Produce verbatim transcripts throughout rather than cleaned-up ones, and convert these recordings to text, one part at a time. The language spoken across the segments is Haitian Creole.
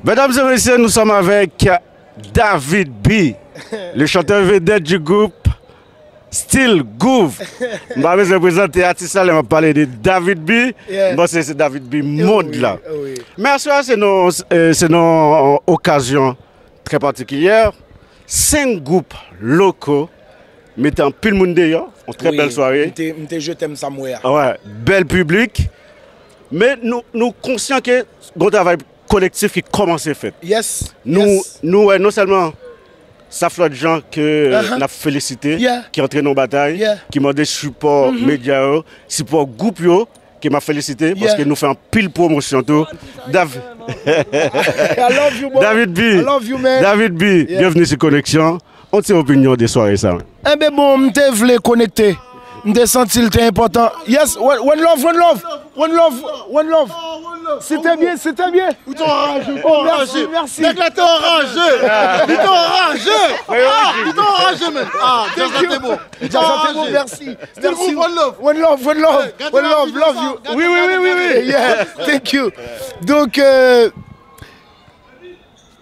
Mesdames et messieurs, nous sommes avec David B, le chanteur vedette du groupe Still Groove. M pa bezwen prezante atis la lè m ap pale de David B. M panse se David B mond la. Mèswè a se nan, eh, se nan okazyon trè patikilyè. Senk gwoup loko mete anpil moun deyò. Yon trè bèl sware. M te, m te je t'aime sa m wè a. Wè, bèl piblik. Men nou, nou konsyan ke gon travay kolektif ki kòmanse fèt. Yes. Nou, nou wè non sèlman Saflòt Jean ke n ap felisite, ki antre nan batay, ki mande sipò medya yo, sipò gwoup yo, ke m ap felisite, paske nou fè anpil pwomosyon tou. Dav- I love you, bro. David B. I love you, man. David B, byenvni sou Koneksyon. Yon ti opinyon de sware sa. Enben bon, m te vle konekte. M te santi l te enpòtan. Yes, one, one love, one love, one love, one love. C'était bien, c'était bien. Ou t anraje, ou t anraje. Merci, merci. Nèg la te anraje. Li te anraje. Ah, li te anraje, men. Ah, djaz la te bon. Li te anraje. Merci. Merci. One love. One love, one love. One love, love you. Oui, oui, oui, oui, oui. Yeah, thank you. Donk, euh,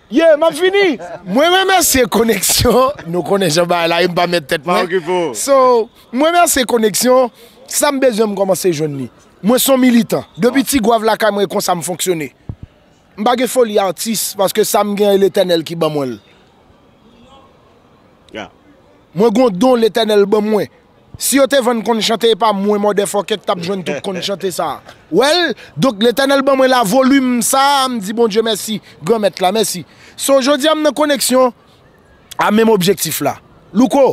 Yeah, m ap fini. Mwen remèsye Koneksyon. Nou konnen jan bagay la ye, m pa mèt tèt mwen. So, mwen remèsye Koneksyon. Sa m bezwen, m kòmanse jwenn li. Mwen se yon militan. Depi ti gwav lakay mwen, e konsa m fonksyone. M pa gen foli atis, paske sa m gen, e Letènèl ki ban mwen l. Mwen gen yon don Letènèl ban mwen. Si yo te vann konn chante, e pa mwen, motherfucker, k t ap jwenn tout konn chante sa. Well, donk, Letènèl ban mwen la volim sa, m di Bondye mèsi, Granmèt la, mèsi. So, jodi a, m nan Koneksyon a menm objektif la. Louko,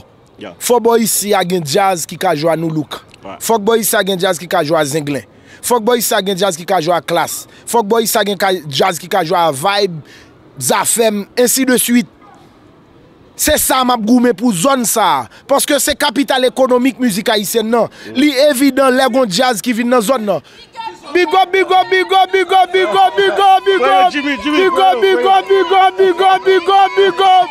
fò bò isi a gen djaz ki ka jwe a Nu Look. Fòk bò isi a gen djaz ki ka jwe a Zenglen. Fòk bò isi a gen djaz ki ka jwe a Klass. Fòk bò isi a gen ka, djaz ki ka jwe a Vibe, Zafèm, ensi de swit. Se sa m ap goumen pou zòn sa a, paske se kapital ekonomik mizik ayisyèn nan. Li evidan lè gon djaz ki vin nan zòn nan. Big up, big up, big up, big up, big up, big up, big up. Big up, big up, big up, big up, big up, big up.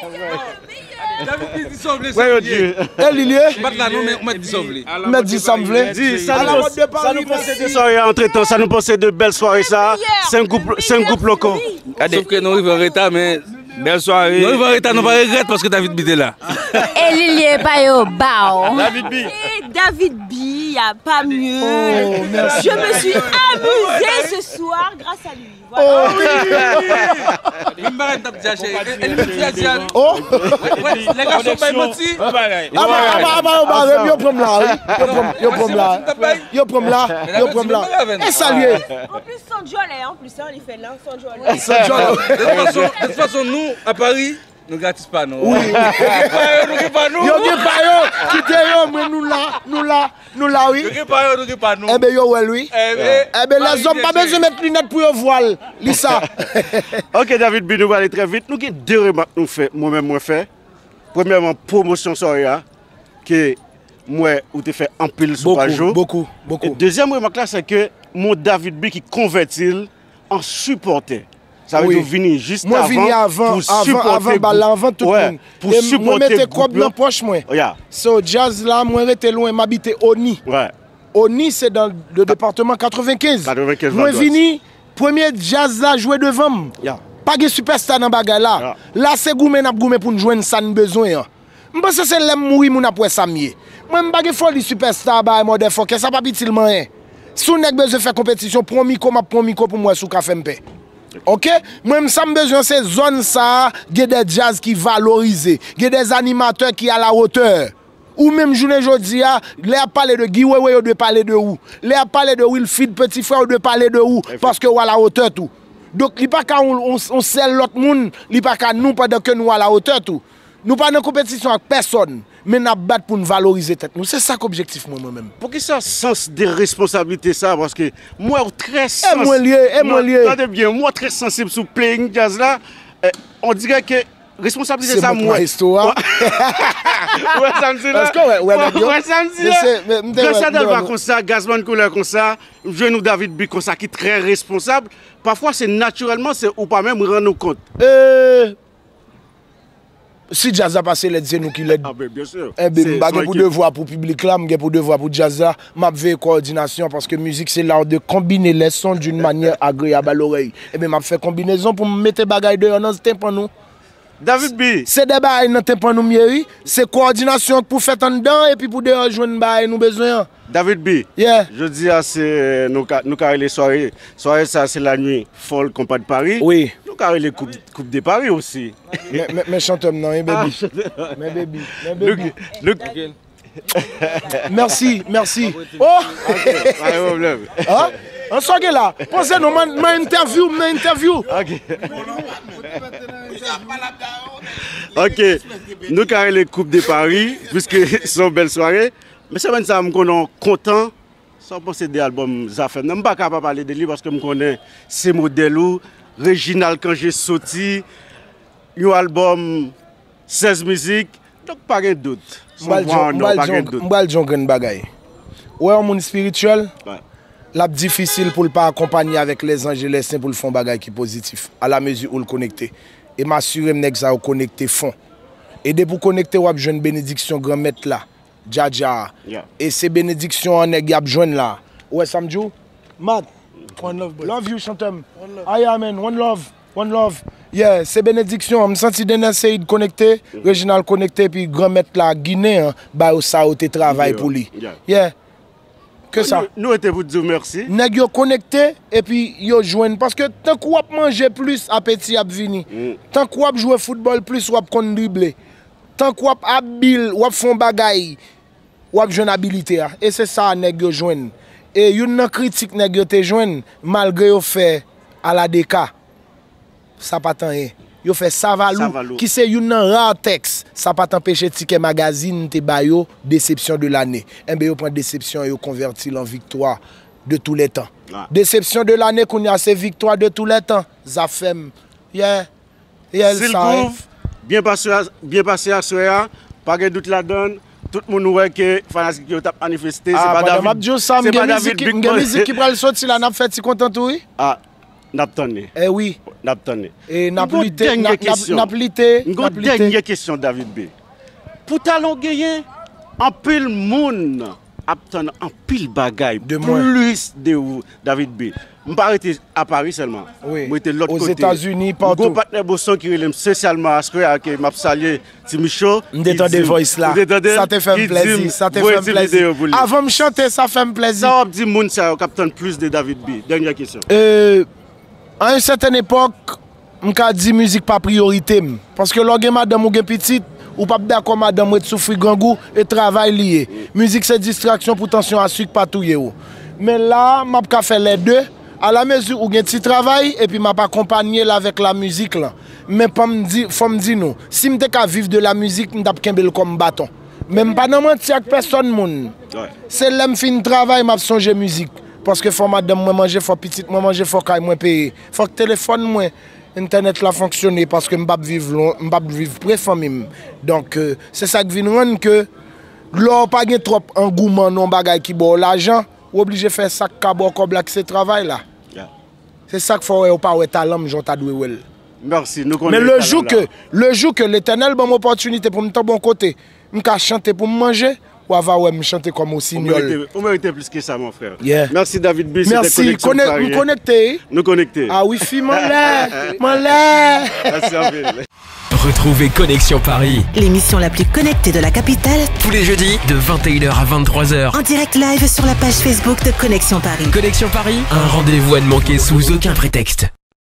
E li l ye? M pa t la non, men ou mèt di sa w vle. M mèt di sa m vle. Di sa nou panse, sa nou panse de sware a antretan, sa nou panse de bèl sware sa a, senk gwoup, senk gwoup loko. Gade. Sof ke nou rive an reta, men bèl sware. Nou rive an reta, nou pa regrèt paske David B te la. E li l ye, pa yo ba w. David B. Et David B, y a pas mieux. Oh, merci. Je me suis amusée ce soir grâce à lui. Voilà. Oh, oui. Menm bagay m t ap di a, cheri. E, e li menm ki a di a, wi. Oh. Wè, wè, lè gason bay manti. Apa, apa, apa, yo bare m, yo pran m la, wi. Yo pran m, yo pranm la. Yo pranm la, yo pranm la. E salye. An plis, se yon djòlè, an plis, sa li fè la, se yon djòlè. Se yon djòlè. De tout fason, de tout fason, nou, a Paris, nou gen atis pa nou. Wi. Yo gen pa yo, nou gen pa nou. Yo gen pa yo, kite yo, men nou la, nou la, nou la, wi. Yo gen pa yo, nou gen pa nou. Enben, yo wè l, wi. Enben, lèzòm pa bezwen met linèt pou yo vwa l, li sa. Ok, David B, nou prale trè vit. Nou gen de remak nou fè, mwen menm mwen fè. Premyèman, pwomosyon sware a, ke m wè ou te fè anpil sou paj ou. Bokou, bokou, bokou. E dezyèm remak la, se ke mon David B ki konvèti l an sipòtè. Sa vle di ou vini jis avan pou sipòte gwoup. Mwen vini avan, avan, avan bal la, avan tout moun. Pou sipòte gwoup yo. E m, mwen mete kòb nan pòch mwen. So, djaz la, mwen rete lwen, m abite Oni. Oni, se dans le département quatre-vingt-quinze. Quatre-vingt-quinze Val d'Ouest. Mwen vini, premye djaz la jwe devan m. Pa gen sipèsta nan bagay la. La, se goumen n ap goumen pou n jwenn sa n bezwen an. M panse se lè m mouri moun ap wè sa m ye. Mwen, m pa gen foli sipèsta, bay motherfucker, sa p ap itil m anyen. Si yon nèg bezwen fè konpetisyon, pran mikwo, m ap pran mikwo pou m wè si w ka fè m pè. Ok? Mwen, sa m bezwen, se zòn sa a, gen de djaz ki valorize, gen de animatè ki à la hauteur. Ou menm jounen jodi a, lè y ap pale de Guy Wewe, yo dwe pale de ou. Lè y ap pale de Wilfrid, petit frère, yo dwe pale de ou, paske w à la hauteur tou. Donk, li pa ka yon, yon, yon sèl lòt moun, li pa ka nou pandan ke nou à la hauteur tou. Nou pa nan konpetisyon ak pèsòn, men n ap bat pou n valorize tèt nou. Se sa k objektif mwen, mwen menm. Poukisa sans de responsablite sa? Paske m wè w trè sans-, e mwen l ye, e mwen l ye. Tande byen, m wè w trè sansib sou playing djaz la. Eh, on dirait que responsablite sa, m wè. Se mwen ki maestro a. Ou wè sa m di la? Èske w wè, w wè nèg yo? Ou wè sa m di la? Gransa Delva konsa, Gazman Koulè konsa, m jwenn ou David B konsa ki trè responsab. Pafwa, se natirèlman, se ou pa menm rann ou kont. Eh, Si djaz la pa se lèd, se nou ki lèd. Enben, m pa gen pou devwa pou piblik la, m gen pou devwa pou djaz la. M ap veye kowòdinasyon paske mizik se l'art de combiner les sons d'une manière agréable à l'oreille. Enben, m ap fè konbinezon pou m mete bagay deyò nan tenpan nou. David B. Se de bagay nan tenpan nou m ye, wi. Se kowòdinasyon an k pou fèt anndan epi pou deyò jwenn bagay nou bezwen an. David B. Yeah. Jodi a se nou ka, nou ka rele sware, sware sa se la nuit folle compas de Paris. Wi. Nou ka rele coupe, coupe de Paris osi. Men, men, men chantè m nan, wi, baby. Men baby, men baby. Mèsi, mèsi. Oh! Pa gen pwoblèm. An? An sa w gen la? Poze non, man, man interview, man interview. Ok. Ok. Nou ka rele coupe de Paris, puisque se yon bèl sware. Men semèn sa a, m konnen w kontan. Sa w panse de albòm Zafèm nan? M pa ka pa pale de li paske m konnen se modèl ou. Reginald Cangé soti yon albòm sèz mizik. Donk pa gen dout. M pral di w, m pral di w, m pral di w yon grenn bagay. Ou wè yon moun espirityèl, l ap difisil pou l pa akonpanye avèk lèzanj e lèsen pou l fè yon bagay ki pozitif, alamezi ou l konekte. E m asire m nèg sa yo konekte fon. E depi w konekte, w ap jwenn benediksyon Granmèt la, Djadja a. E se benediksyon an nèg y ap jwenn la. Ou wè sa m di w? Mat, one love, boy. Love you, chantè m. One love. Aya, man, one love, one love. Yeah, se benediksyon an. M santi Dener Ceïde konekte, Reginald konekte, epi Granmèt la, Ginen an, ba yo sa yo te travay pou li. Yeah. Ke sa. Nou, nou rete pou di w mèsi. Nèg yo konekte, epi yo jwenn. Paske tankou w ap manje plis, apeti ap vini. Tankou w ap jwe foutbòl plis, w ap konn drible. Tankou w ap abil, w ap fè yon bagay, w ap jwenn abilite a. E se sa nèg yo jwenn. E youn nan kritik nèg yo te jwenn, malgre yo fè Aladeka, sa pa t anyen. Yo fè Savalou, ki se youn nan ra tèks, sa pa t anpeche Tikè Magazine te ba yo Déception de l'année. Enben, yo pran desepsyon an, yo konvèti l an victoire de tous les temps. Déception de l'année, kounye a, se victoire de tous les temps. Zafèm. Yeah. Si l kouv, byen pase, byen pase aswè a, pa gen dout ladan l, tout moun wè ke fanatik yo t ap manifeste, se pa David, se pa David Big Boy. M ap di w sa, m gen mizik ki, m gen mizik ki pral soti la, n ap fè ti kontan tou, wi. A, n ap tann li. E wi. N ap tann li. E n ap lite, n ap, n ap, n ap lite, n ap lite. M gon dènye kesyon, David B. Pou talè w genyen, anpil moun ap tann anpil bagay plis de ou, David B. M pa rete a Paris sèlman. Mwen rete lòt kote. M gon patnè Boston ki rele m espesyalman aswè a, ke m ap salye, Ti Micho. M te tande voice la. Sa te fè m plèzi. Sa te fè m plèzi. Avan m chante, sa fè m plèzi. Sa w ap di moun sa yo k ap tann plis de David B? Dènye kesyon. Euh, à une certaine époque, m ka di mizik pa priyorite m. Paske lè w gen madanm, ou gen pitit, ou p ap dakò madanm ret soufri grangou, e travay li ye. Mizik se distraksyon pou tansyon a sik pa touye w. Men la a, m ap ka fè lè de, alamezi ou gen ti travay, epi m ap akonpanye l avèk lamizik lan. Men fò m di, fò m di nou, si m te ka viv de la mizik, m t ap kenbe l kòm baton. Men m pa nan manti ak pèsòn moun. Se lè m fin travay, m ap sonje mizik. Paske fò madanm mwen manje, fò pitit mwen manje, fò kay mwen peye. Fòk telefòn mwen, entènèt la fonksyone paske m p ap viv lwen, m p ap viv pre fanmi m. Donk, euh, se sa k vin rann ke lè w pa gen twòp angouman nan yon bagay ki ba w lajan, ou oblije fè sa k ka ba w kòb la, ki se travay la. Se sa k fè w wè yo pa wè talan m jan w ta dwe wè l. Mèsi, nou konnen talan w la. Men le jou ke, le jou ke Letènèl ban m opòtinite pou m tonbe yon kote, m ka chante pou m manje, w a va wè m chante kòm wosinyòl. Ou merite, ou merite plis ke sa, mon frè. Yeah. Mèsi, David B. Se te Koneksyon Pari. Mèsi, m konekte, wi. Nou konekte. A wi, fi, m anlè, m anlè. Mèsi anpil. Retrouvez Connexion Paris. L'émission la plus connectée de la capitale. Tous les jeudis de vingt et une heures à vingt-trois heures. En direct live sur la page Facebook de Connexion Paris. Connexion Paris, un rendez-vous à ne manquer sous aucun prétexte.